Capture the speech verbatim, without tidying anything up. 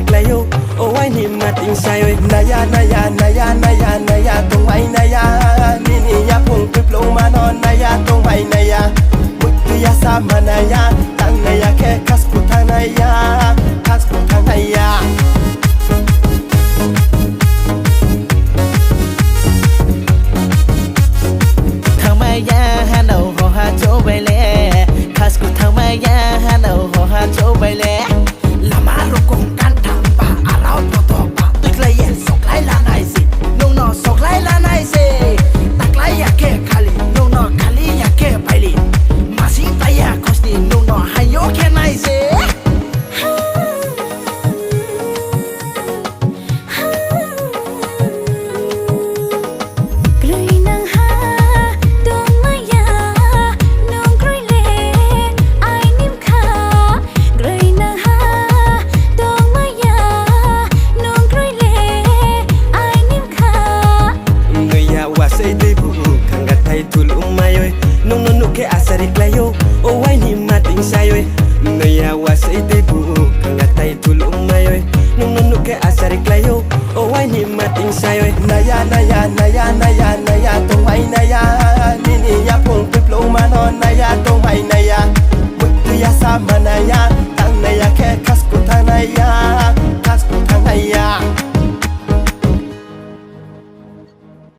Klaio, o waini mating sayoi. Naya, naya, naya, naya, naya, tongbai naya. Nini yapung piplo mano naya, tongbai naya. Muitu ya sama naya, tang naya ke kasku tang naya, kasku tang naya. Thangmaya hano hoha chobaile, khasku thangmaya hano hoha chobaile. Lama rokong kan thangba arao toto ba tuklaiye soklai lanai se, nungno soklai lanai se. Taklai ya ke khali, nungno khali ya ke baili. Masi taya khosni nungno hayo khe nai se. Kwrwi nang ha tongmaya, nung kwrwi le aini bwkha. Kwrwi nang ha tongmaya, nung kwrwi le aini bwkha. Nwiya wasai tei bu kanga thai thul wngmaioi, nungno nukhe asari klaio, o waini mating sayoi. Nwiya wasai tei bu kanga thai thul wngmaioi, nungno nukhe asari klaio, o waini mating sayoi. Naya, naya, naya, naya.